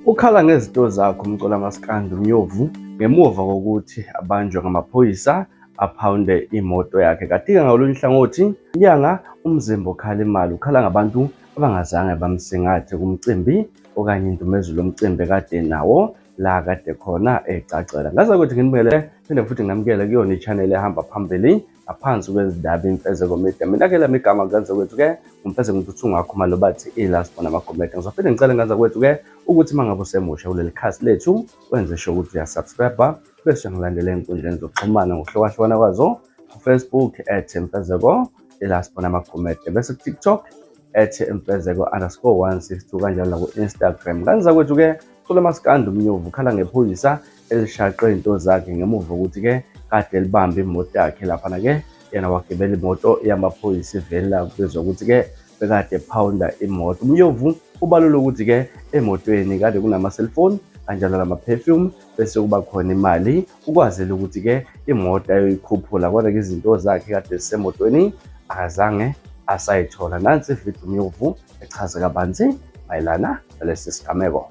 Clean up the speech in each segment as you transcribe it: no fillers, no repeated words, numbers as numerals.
Ukhala ngezinto zakhe umculi kamaskandi uMnyovu ngemuva kokuthi abanjwe ngamaphoyisa aphawunde imoto yakhe. Kanti-ke ngakolunye uhlangothi, inyanga uMzimba okhala imali ukhala ngabantu abangazange bamsingathe kumcimbi okanye indumezulu yomcimbi ekade nawo la kade khona ecacela. Ngaze ukuthi nginibele phinde futhi nginamukele kuyona i-channel ehamba phambili ngaphansi kwezindaba Imfezeko Media. Mina ke lami igama ngenze kwethu ke uMfezeko Ntuthu Khumalo bathi i-last born amagomede. Ngizophinde ngicele ngenza kwethu ke ukuthi uma ngabe usemusha kuleli khasi lethu wenze sure ukuthi uyasubscribe bese uyangilandela ey'nkundleni zokuxhumana ngokuhlukahlukana kwazo ku-Facebook at Mfezeko i-last born amagomede bese ku-TikTok at Mfezeko_162 kanjalo naku-Instagram. Ngenza kwethu ke Cula maskandi uMnyovu ukhala ngephoyisa elishaqe izinto zakhe ngemuva kokuthi-ke kade libambe imoto yakhe laphana-ke yena wagibela imoto yamaphoyisa ivela kubizwa ukuthi-ke bekade phawunda imoto. UMnyovu ubalula ukuthi-ke emotweni kade kunama-cellphone kanjalo nama-perfume bese kuba khona imali ukwazela ukuthi-ke imoto ayoyikhuphula kodwa-ke izinto zakhe kade zisemotweni akazange asayithola. Nansi ividiyo uMnyovu echaza kabanzi mayelana nalesi sigameko.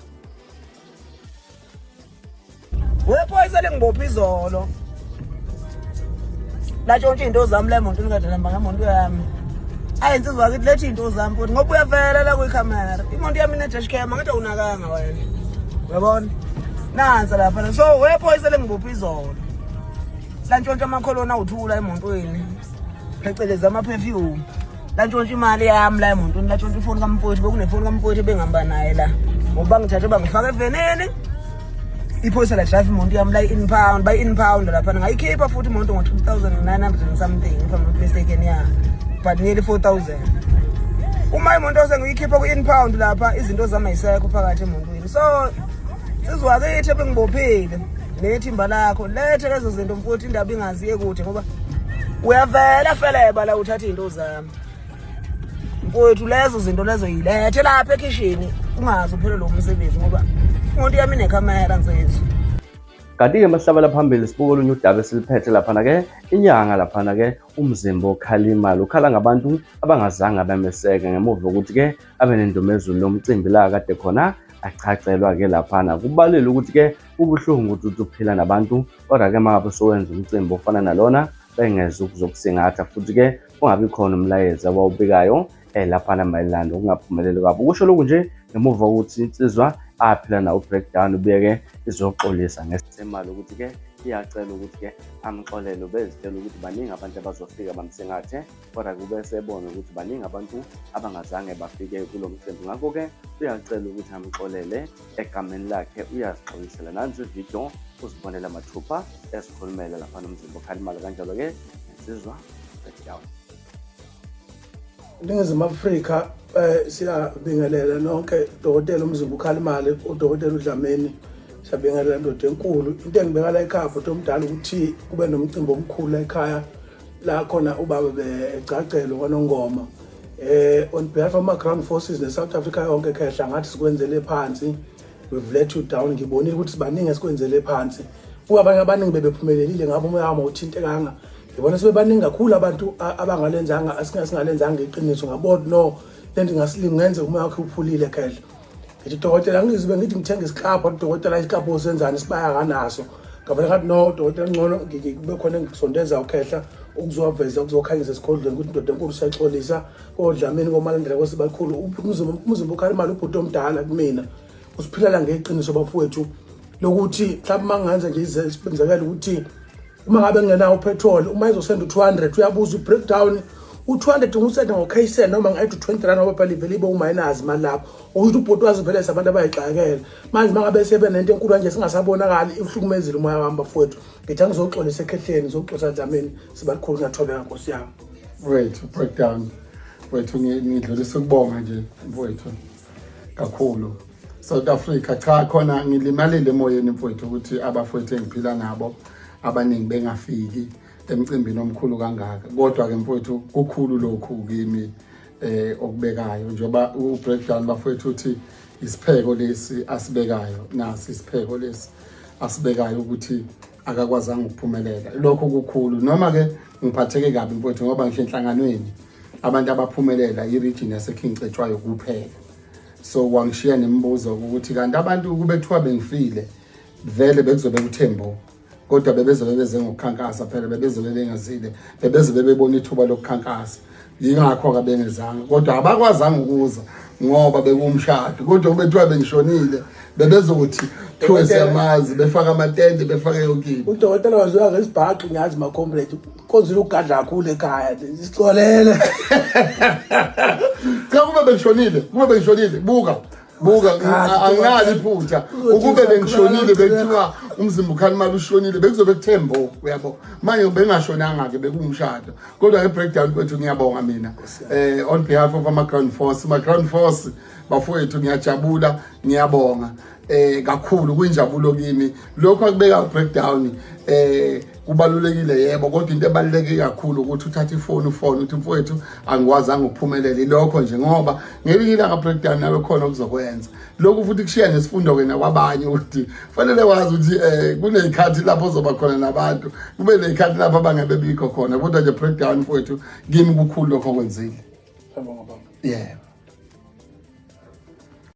Wephoyisa lingibopha izolo. Latshontsha into zami la emontweni kade nihamba ngemonto yami. Ayi insizwa kithi letha into zami futhi ngoba uyavela la kwikhamera. Imoto yami ine-dash cam angithi awunakanga wena. Uyabona? Nansa lapha. So wephoyisa lingibopha izolo. Lantshontsha amakholona awuthula emontweni. Phecelezi ama-perfume. Lantshontsha imali yami la emontweni, latshontsha ifoni kamfowethu, bekunefoni kamfowethu ebengihamba naye la. Ngoba bangithathe bangifaka evenini. Iphoyisa la drive imoto yami la i-impound, bayi-impound lapha. Ngayikhipha futhi imoto ngo-2900 and something if I'm not mistaken, yeah. But nearly 4000. Uma imoto sengiyikhipha ku-impound lapha, izinto zami ayisekho phakathi emontweni. So sizwa kithi ebengibophile nethimba lakho lethe lezo zinto mfowethu, indaba ingaziye kude ngoba uyavela feleba la uthatha izinto zami mfowethu. Lezo zinto lezo yilethe lapha ekhishini ungaze uphelelwe umsebenzi ngoba umuntu yami inekhamera nsizwa. Kanti-ke masihlabela phambili sibuka olunye udaba esiliphethe laphana-ke inyanga laphana-ke uMzimba okhala imali ukhala ngabantu abangazange bemeseke ngemuva kokuthi-ke abe nendumezulu lomcimbi la kade khona achacelwa-ke laphana. Kubalele ukuthi-ke kubuhlungu ukuthi uphila nabantu kodwa-ke uma ngabe usuwenza umcimbi ofana nalona bengeze ukuzokusingatha futhi-ke kungabi khona umlayezo abawubikayo laphana mayelana nokungaphumeleli kwabo. Kusho lokhu nje ngemuva kokuthi insizwa aphila nawo breakdown ubuye-ke izoxolisa ngesemali ukuthi-ke iyacela ukuthi-ke amxolele. Ubezitshela ukuthi baningi abantu abazofika bamsingathe kodwa kube sebona ukuthi baningi abantu abangazange bafike kulo mcimbi, ngakho-ke uyacela ukuthi amxolele egameni lakhe uyazixolisela. Nansi ividiyo uzibonela mathupha ezikhulumela lapha noMzimba okhala imali kanjalo-ke insizwa breakdown. Ningizimu Afrika, siyabingelela nonke. Dokotela uMzimba ukhala imali, udokotela uDlamini, siyabingelela ndoda enkulu. Into engibeka la ekhaya futhi omdala ukuthi kube nomcimbi omkhulu la ekhaya la khona ubaba begcagcelwe kwaNongoma. On behalf of ama ground forces ne-South Africa yonke khehla, ngathi sikwenzele phansi, we've let you down. Ngibonile ukuthi sibaningi esikwenzele phansi kuba abanye abaningi bebephumelelile ngabe umoya wami awuthintekanga. Ngibona sebebaningi kakhulu abantu abangalenzanga singalenzanga iqiniso ngabona no lento ingasilingenze umoya wakhe uphulile khehla. Ngithi dokotela ngizibe ngithi ngithenga isiklabhu, dokotela isiklabhu senzani isibaya kanaso. Ngavele ngathi no dokotela ngcono kube khona engikusondeza ukhehla ukuzoveza ukuzokhanyisa esigodlweni ukuthi indoda enkulu siyaxolisa koDlamini koMalandela kwesibakhulu. Umzimba ukhala imali ubhuti omdala kumina usiphilela ngeqiniso bafowethu lokuthi mhlawumbe uma ngingenza nje isibenzekele ukuthi uma ngabe ngingenawo upetrol uma ezosenda u-200 uyabuza u-breakdown u-200 ngusenda ngo-KCell noma ngi-add u-20 rand ngoba phela ivele ibe uminus imali lapho ukuthi ubhuti wazi vele sabantu abayixakele manje uma ngabe sebe nento enkulu kanje singasabonakali uhlukumezile umoya wami bafowethu. Ngithi angizoxolisa ekhehleni, ngizoxolisa Dlamini sibakhulu, ngiyathobeka nkosi yami. Mfowethu breakdown wethu, ngidlulisa ukubonga nje mfowethu kakhulu. South Africa, cha khona ngilimalile emoyeni mfowethu ukuthi abafowethu engiphila nabo abaningi bengafiki emcimbini omkhulu kangaka, kodwa ke mfowethu kukhulu lokhu kimi okubekayo njengoba u-breakdown bafowethu uthi isipheko lesi asibekayo, nasi isipheko lesi asibekayo ukuthi akakwazanga ukuphumelela. Lokho kukhulu noma ke ngiphatheke kabi mfowethu ngoba ngisho enhlanganweni abantu abaphumelela i-region yaseKing Cetshwayo kuphela. So wangishiya nemibuzo ukuthi kanti abantu kube kuthiwa bengifile vele bekuzobe kuthembo, kodwa bebezobe beze ngokukhankasa phela, bebezobe bengazile, bebezobe bebona ithuba lokukhankasa, yingakho-ke bengezanga, kodwa abakwazanga ukuza ngoba bekuwumshado. Kodwa kube kuthiwa bengishonile bebezokuthi kuthiwe siyamazi, befake amatende, befake yonke into. Udokotela waziwa ngesibhaxu, ngiyazi ma-comrade konzile ukugadla kakhulu ekhaya, sixolele. Cha, kube bengishonile, buka buka, anginalo iphutha. Ukube bengishonile, bekuthiwa umzimba ukhalimali ushonile, bekuzobe kuthembo, uyabo. Manje bengashonanga-ke, bekuwumshado. Kodwa nge-breakdown kwethu ngiyabonga mina on behalf of ama-ground force, ma-ground force bafowethu, ngiyajabula, ngiyabonga kakhulu, kuyinjabulo kimi lokho akubeka breakdown. Kubalulekile yebo, kodwa into ebaluleke kakhulu ukuthi uthathe ifoni ufone uthi, "Mfowethu, angikwazanga ukuphumelela." Ilokho nje, ngoba ngelinye ilanga breakdown nawe khona okuzokwenza lokhu, futhi kushiya nesifundo-ke nakwabanye ukuthi fanele wazi ukuthi kuney'khathi lapho ozoba khona nabantu, kube ney'khathi lapho abangebe bikho khona. Kodwa nje breakdown mfowethu, kimi kukhulu lokho okwenzile. Siyabonga baba. Yebo.